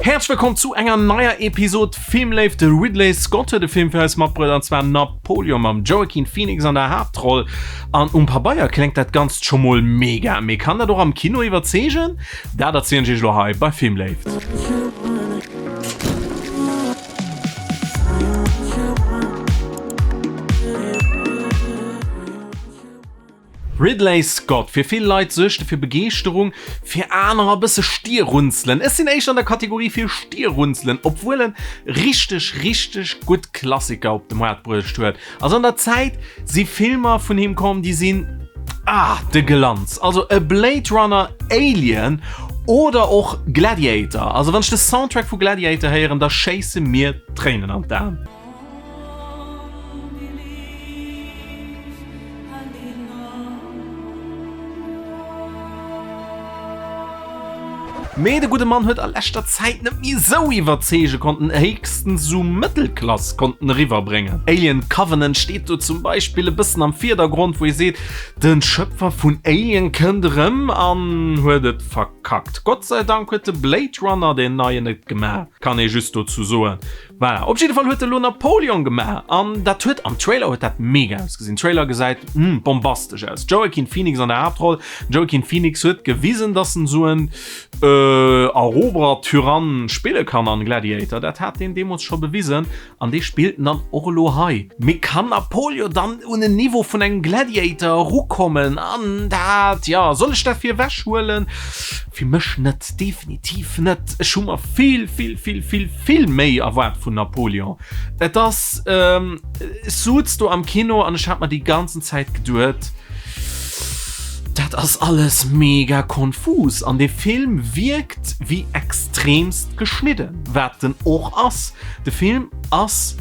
Häerzlech wëllkomm zu enger neier Episod Filmléift. De Ridley Scott huet e Film fir eis matbruet, an zwar Napoleon mam Joaquin Phoenix an der Haaptroll. An um Pabeier kléngt dat Ganzt scho mol mega, mee kann dat och am Kino iwwerzeegen? Dat erzielen ech iech elo hei bei Filmléift. Ridley Scott, Fir vill Leit suergt e fir Begeeschterung, fir anerer e bësse Stirrunzelen. Ech sinn éischter an der Kategorie fir Stirrunzelen, obwuel en richteg, richteg gutt Klassiker op de Moart bruecht huet. Also an der Zäit si Filmer vun him komm, déi sinn, ah, de Glanz. Also e Blade Runner, Alien oder och Gladiator. Also wann ech de Soundtrack vu Gladiator héieren, da schéisse mir d'Tréinen an d'Aen. Mee de gudde Mann huet a leschter Zäit net méi esou iwwerzeege konnten, héchstens esou Mëttelklass konnten eriwwerbréngen. Alien Covenant steet do zum Beispill e bëssen am Virdergrond, wou ee seet, de Schëpfer vun Alien kënnt erëm an huet et verkackt. Gott sei Dank huet de Blade Runner, deen neien, et gemaach, kann ee just dozou soen. Voilà, op jidde Fall huet e lo Napoleon gemaach an dat huet am Trailer huet dat mega ausgesinn. Trailer gesäit hm, bombastesch aus. Joaquin Phoenix an der Haaptroll. Joaquin Phoenix huet gewisen, dass en sou en äh, Eroberer, Tyrann spille kann an Gladiator. Dat hat deen deemools scho bewisen an dee spillt en dann och elo hei. Mee kann Napoleon dann un en Niveau vun engem Gladiator erukommen? An dat, jo, soll ech dat virwech huelen? Fir mech net, definitiv net. Ech hu mer vill, vill, vill, vill, vill méi erwaart vun Napoleon. Et ass, ech suz do am Kino an ech hat mer déi ganzen Zäit geduet, dat ass alles mega konfus an dee Film wierkt wéi extremst geschnidden, wat en och ass. De Film ass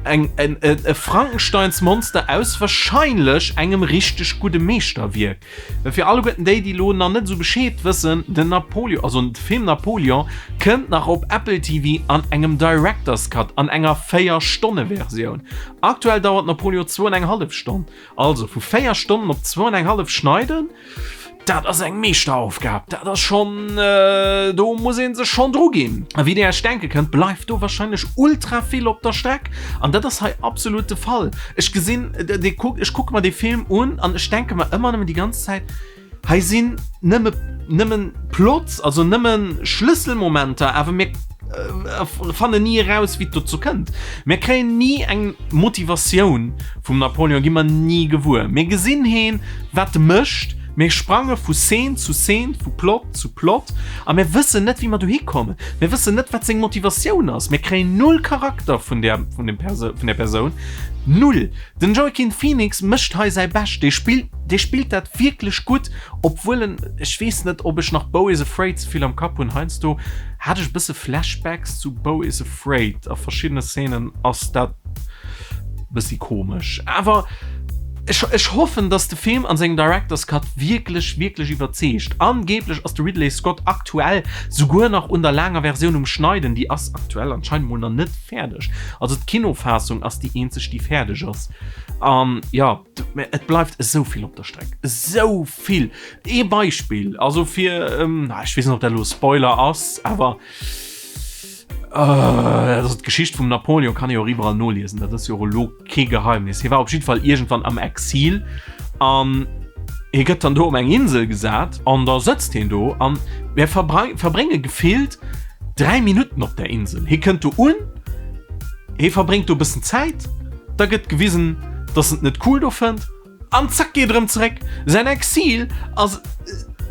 eng, en, e Frankensteins Monster aus wahrscheinlech engem richteg gudde Meeschterwierk. Well fir alleguerten déi, déi elo nach net esou Bescheed wëssen, den Napoleon, also de Film Napoleon kënnt nach op Apple TV an engem Director's Cut, an enger 4 Stonne Versioun. Aktuell dauert Napoleon zwou an eng hallef Stonn. Also vu 4 Stonnen op zwou an eng hallef schneiden, dat ass eng Meeschteraufgab, dat ass schonn, do muss ee sech schonn dru ginn. A wéi dir iech denke kënnt, bleift do warscheinlech ultra vill op der Streck. An dat ass hei absolut de Fall. Ech gesinn, dee kuck, ech kucke mer dee Film un an ech denke mer ëmmer nëmmen déi ganz Zäit, hei sinn nëmme, nëmmen Plots, also nëmmen Schlësselmomenter, awer mir fannen ni eraus, wéi et dozou kënnt. Mir kréien ni eng Motivatioun vum Napoleon, gi mer ni gewuer. Mir gesinn heen, wat e mécht, mir sprange vu Szene zu Szene, vu Plot zu Plot a mir wëssen net, wéi mer dohi kommen. Mir wëssen net, wat seng Motivatioun ass. Mir kréien null Charakter vun där, vun dem Perso, vun der Persoun. Null. Den Joaquin Phoenix mécht hei säi Bescht. Dee spillt, dee spillt dat wierklech gutt, obwuel en, ech weess net, ob ech nach Beau is Afraid ze vill am Kapp hunn. Heiansdo hat ech e bësse Flashbacks zu Beau is Afraid. A verschiddene Szenen ass dat bëssi komesch. Awer ech, ech hoffen, dass de Film an sengem Director's Cut wierklech, wierklech iwwerzeegt. Angeblech ass de Ridley Scott aktuell souguer nach un der laanger Versioun um Schneiden. Déi ass aktuell anscheinend mol nach net fäerdeg. Also d'Kinofaassung ass déi eenzeg, déi fäerdeg ass. An jo, et bleift esou vill op der Streck. Esou vill! Ee Beispill, also fir, ech weess net, ob dat elo Spoiler ass, awer. Also d'Geschicht vum Napoleon kann ee jo och iwwerall noliesen, dat ass jo och elo kee Geheimnis. Hie war op jidde Fall iergendwann am Exil an hie gëtt dann do op eng Insel gesat an da sëtzt hien do an mir verbrénge gefillt 3 Minutten op der Insel. Hie kënnt do un, hie verbréngt do e bëssen Zäit, da gëtt gewisen, datt en et net cool do fënnt An zack geet erëm zeréck. Säin Exil ass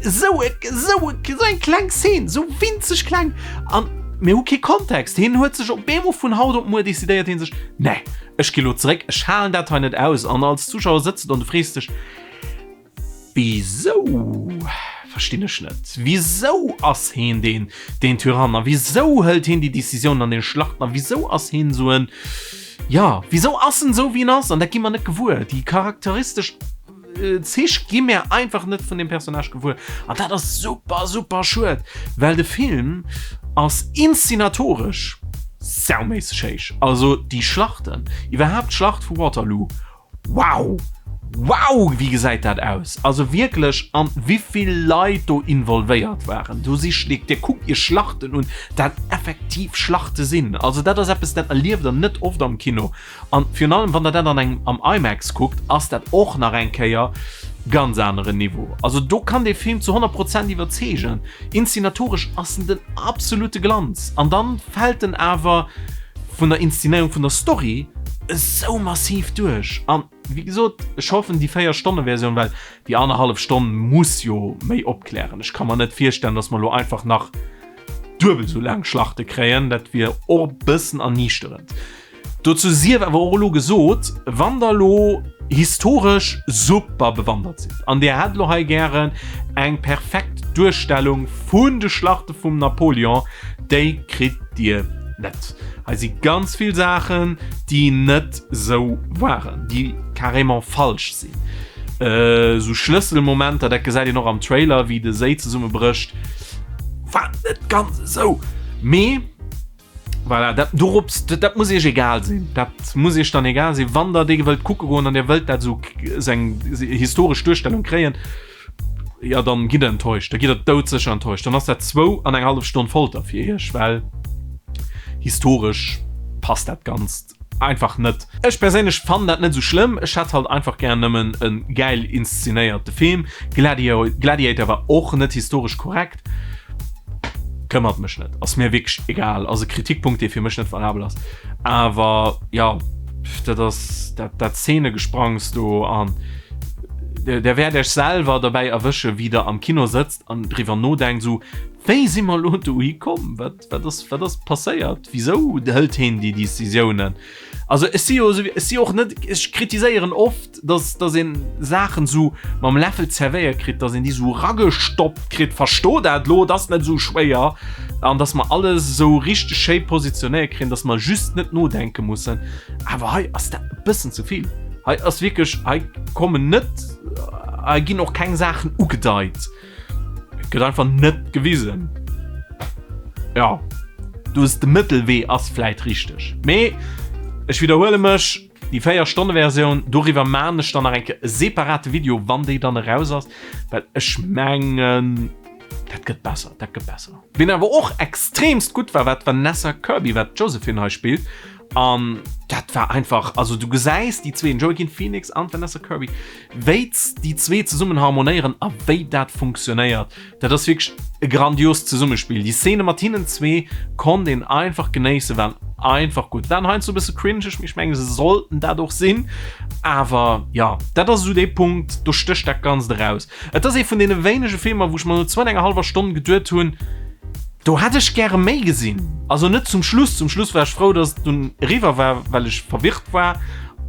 esou esou esou eng kleng Szene, esou winzeg kleng an mir hu kee Kontext. Hien huet sech op eemol vun haut op muer decidéiert hien sech, nee, ech gi lo zeréck, ech halen dat hei net aus. An als Zuschauer sëtz de do an du frees dech, Wisou? Verstinn ech net. Wisou ass heen deen deen Tyrann a wisou hëlt heen déi Décisioun an den Schlachten a wisou ass heen esou en Jo, wisou ass en esou wéi en ass? An dat gi mer net gewuer. Déi charakteristesch Zich gi mär einfach net vun dem Personnage gewuer. An dat ass super, super schued, well de Film ass inszenatoresch sauméisseg héich. Also déi Schlachten, iwwerhaapt d'Schlacht vu Waterloo, wow! Wow, wéi gesäit dat aus! Also wierklech, an wéivill Leit do involvéiert waren. Do si, dir kuckt iech Schlachten un, dat effektiv Schlachte sinn. Also dat ass eppes, dat erlieft der net oft am Kino. An virun allem, wann der dat an engem, am IMAX kuckt, ass dat och nach eng Kéier ganz aneren Niveau. Also do kann dee Film zu 100 Prozent iwwerzeegen. Inszenatoresch ass en den absolute Glanz. An dann fält en awer vun der Inszenéierung vun der Story esou massiv duerch. An wéi gesot, ech hoffen déi 4 Stonne Versioun, well déi annerhallef Stonn muss jo méi opklären. Ech ka mer net virstellen, dass mer elo einfach nach duebel esou laang Schlachte kréien. Dat wier och e bëssen erniichterend. Dozou sief awer och elo gesot, wann der elo historesch super bewandert sidd an dir hätt elo hei gären eng perfekt Duerstellung vun de Schlachte vum Napoleon, déi kritt dir net. Hei si ganz vill Saachen, déi net sou waren, déi carrément falsch sinn. Sou Schlësselmomenter, dat gesäit een och am Trailer, wéi de Séi zesummebrécht, war net ganz esou, mee. Voilà, dat, dorops, dat, dat muss iech egal sinn. Dat muss iech dann egal sinn, wann der dee wëllt kucke goen an dir wëllt dat esou eng historesch Duerstellung kréien, ja dann gitt der enttäuscht, da gitt der doudsécher enttäuscht. Dann ass dat zwou an eng hallef Stonn Folter fir iech, well historesch passt dat Ganzt einfach net. Ech perséinlech fannen dat net esou schlëmm, ech hätt halt einfach gär nëmmen e gäil inszenéierte Film. Gladiator war och net historesch korrekt. Këmmert mech net, ass mir wierklech egal, ass e Kritikpunkt dee fir mech net valabel ass. Awer jo, dat ass dat dat Szenegesprangs do an der wäert iech selwer derbäi erwësche wéi der am Kino sëtzt an driwwer nodenkt esou, wéi si mer elo dohi komm, wat wat ass wat ass passéiert, wisou hëlt heen déi Decisiounen? Also ech si jo ech si och net, ech kritiséieren oft, dass, dass een Saachen sou mam Läffel zerwéiert kritt, dass een déi sou ragestoppt kritt, versto dat lo, et ass net sou schwéier, an dass mer alles sou richteg schéi positionéiert kréien, dass mer just net nodenke mussen. Awer hei ass dat e bëssen ze vill. Hei ass wierklech, hei kommen net, hei ginn och keng Saachen ugedeit. Et gëtt einfach net gewisen. Jo, do ass de Mëttelwee ass vläit richteg. Mee ech widderhuele mech, Déi 4 Stonne Versioun, doriwwer maan ech dann nach eng Kéier e separate Video, wann déi dann eraus ass, well ech mengen, dat gëtt besser, dat gëtt besser. Ween awer och extremst gutt war, war d'Vanessa Kirby, wat d'Josephine hei spillt, an dat war einfach, also du gesäis déi zwee, den Joaquin Phoenix an d'Vanessa Kirby, wéi déi zwee zesummen harmonéieren a wéi dat funktionéiert. Dat ass wierklech e grandiost Zesummespill. Déi Szene mat hinnen zwee konnt een einfach genéissen, waren einfach gutt. Waren heiansdo e bësse cringeg, mee ech mengen, se sollten dat och sinn. Awer jo, dat ass esou dee Punkt, do stécht dat Ganzt eraus. Et ass ee vun deene wéinege Filmer, wou ech mer no zwou an enger hallwer Stonn geduet hunn, do hätt ech gäre méi gesinn. Also net zum Schluss, zum Schluss war ech frou, dass et dunn eriwwer war, well ech verwirrt war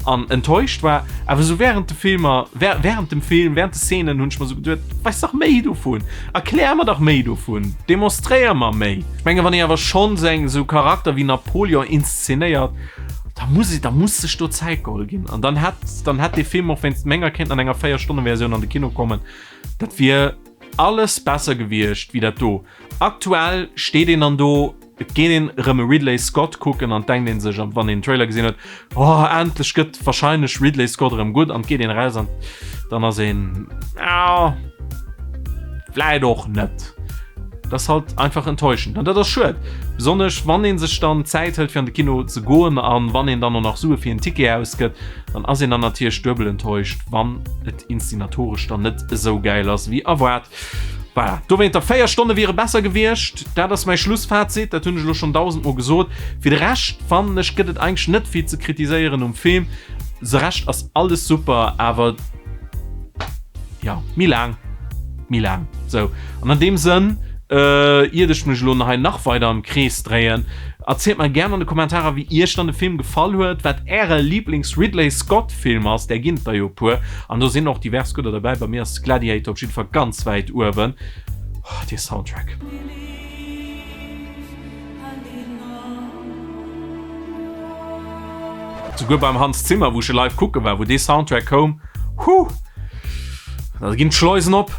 an enttäuscht war, awer sou während de Filmer, während dem Film, während de Szenen hunn ech mer sou geduet, weis dach méi dovun, erklär mer dach méi dovun, demonstréier mer méi. Ech menge wann ee awer schonn sou eng sou Charakter wéi Napoleon inszenéiert, da muss ee, da muss sech do Zäit geholl ginn an dann hätt, dann hätt dee Film och wéinst menger kéinten an enger 4 Stonne Versioun an de Kino kommen, dat wier alles besser gewiescht wéi dat do. Aktuell steet een dann do, et geet een erëm e Ridley Scott kucken an et denkt een sech, wann een den Trailer gesinn huet, oh endlech gëtt wahrscheinlech Ridley Scott erëm gutt an et geet een eraus an dann ass een, ja, vläit och net. Dat ass halt einfach enttäuschend an dat ass schued, besonnesch wann ee sech dann d'Zäit hëlt fir an de Kino ze goen an wann een dann och nach Sue fir en Ticket ausgëtt, dann ass een dann natierlech duebel enttäuscht, wann et inszenatoresch dann net esou gäil ass wéi erwaart. Voilà, dowéinter 4 Stonne wiere besser gewiescht. Dat ass mäi Schlussfazit, dat hunn ech elo schonn dausendmol gesot. Fir de Rescht fannen ech gëtt et eigentlech net vill ze kritiséieren um Film. De Rescht ass alles super, awer jo, méi laang, méi laang. Sou, an an deem Sënn, iert ech mech elo hei nach weider am Krees dréien, erzielt mer gären an de Kommentarer wéi iech dann de Film gefall huet, wat äre Lieblings-Ridley Scott Film ass, där ginn et der jo e puer. An do sinn och divers gudder derbäi. Bei mir ass Gladiator op jidde Fall ganz wäit uewen. Oh, dee Soundtrack. Souguer beim Hans Zimmer, wou ech e live kucke war, wou dee Soundtrack koum, huh, da ginn d'Schleusen op.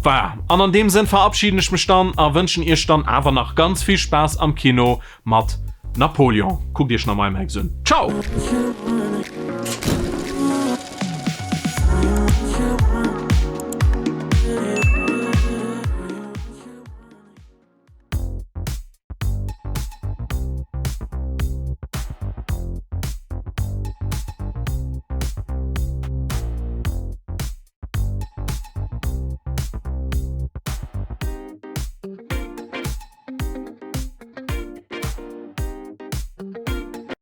Voilà, an an deem Sënn verabschieden ech mech dann a wënschen iech dann awer nach ganz vill Spaass am Kino mat Napoleon. Kuckt iech nach mei Max un. Ciao!